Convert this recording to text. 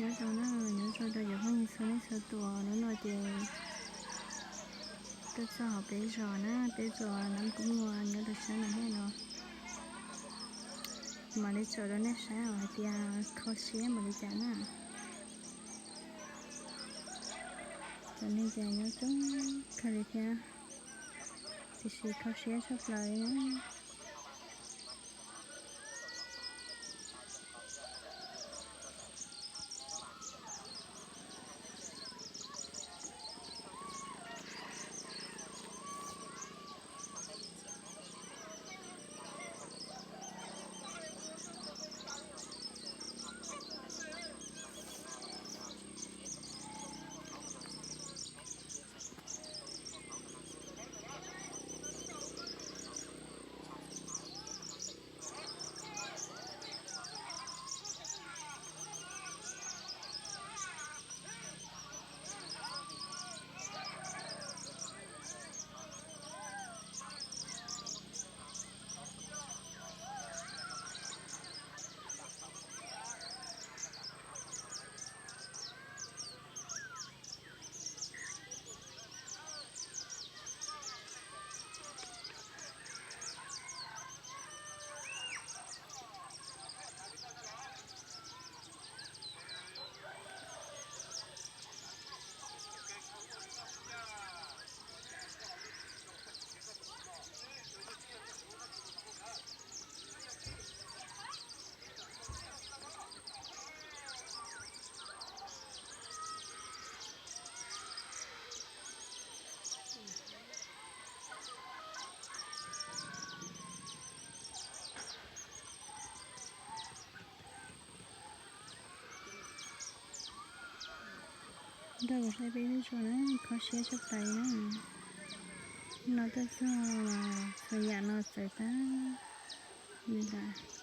Nyob zoo na, nyob zoo rau cov phooj ywg txhua leej txhua tus. Hnub no ces tuaj txog hauv peb zos na, peb zos Nab Kub Muas nyob rau sab no thiab no. Mam li tsom rau nej saib hais tias kho siab npaum li cas na. Cov neeg ces nyob coob kawg li thiab, tiam sis kho siab tshaj plaws li na. Nrog kuv saib peb lub zos na, kho siab tshaj plaws na. No tuaj txog txhua yam no txawv tag li lawm.